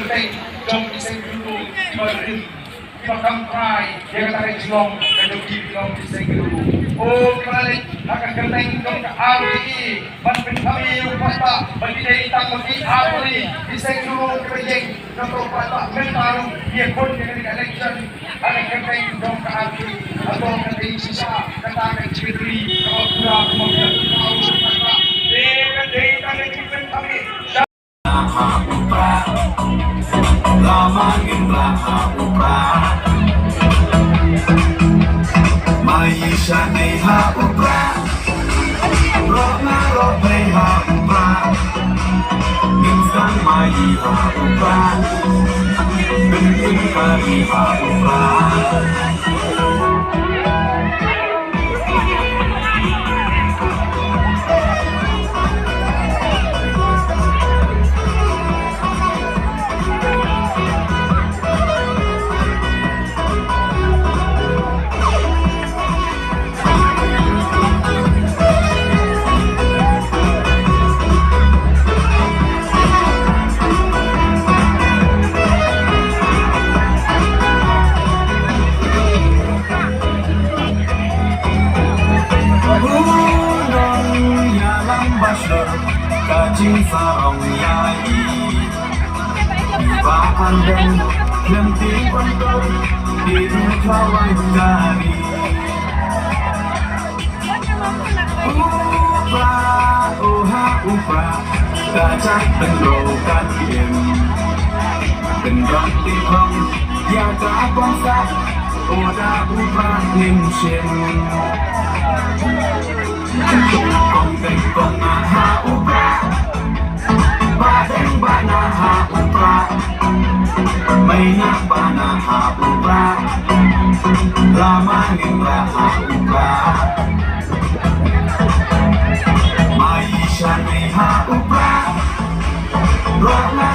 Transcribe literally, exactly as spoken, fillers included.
Teng jong ki seng khynroo kiba rim, kiba kam trai ïa kata ka jinglong ka jong ki, ki long ki seng khynroo. O kiba la leit ha ka kyrteng jong ka R T E ban pynthame ïa u paidbah ba ki dei tang ma ki ar tylli ki seng khynroo kiba ïeng. Nangta u paidbah mynta ruh ïa khun ïa kane ka election ha ka kyrteng jong ka R T E. Hato ka dei shisha kata ka jingkyrkhu kaba pura kumba pura kumba u paidbah? Te ka dei tang ka jingpynthame. Ha u Prah, lama ngin rah ha u Prah. Ma ïa shane ha u Prah, roh nga roh pei ha u Prah. Ngin sdang ma ïa ha u Prah, ngin ngin kari ha u Prah. U nongïalam ba shlur ka jingsarong ïa i. Ba an dang lem ti pyntur di khawai kari. U Prah, o ha u Prah, ka jait pynroi kan im. Pynroi ti khong ïa ka bangsa, o da u Prah ngin shim. Kong deng kong na ha u Prah, ba deng ba na ha u Prah, mei na ba na ha u Prah, lama ngin rah ha u Prah. Ma ïa shane ha u Prah, roh nga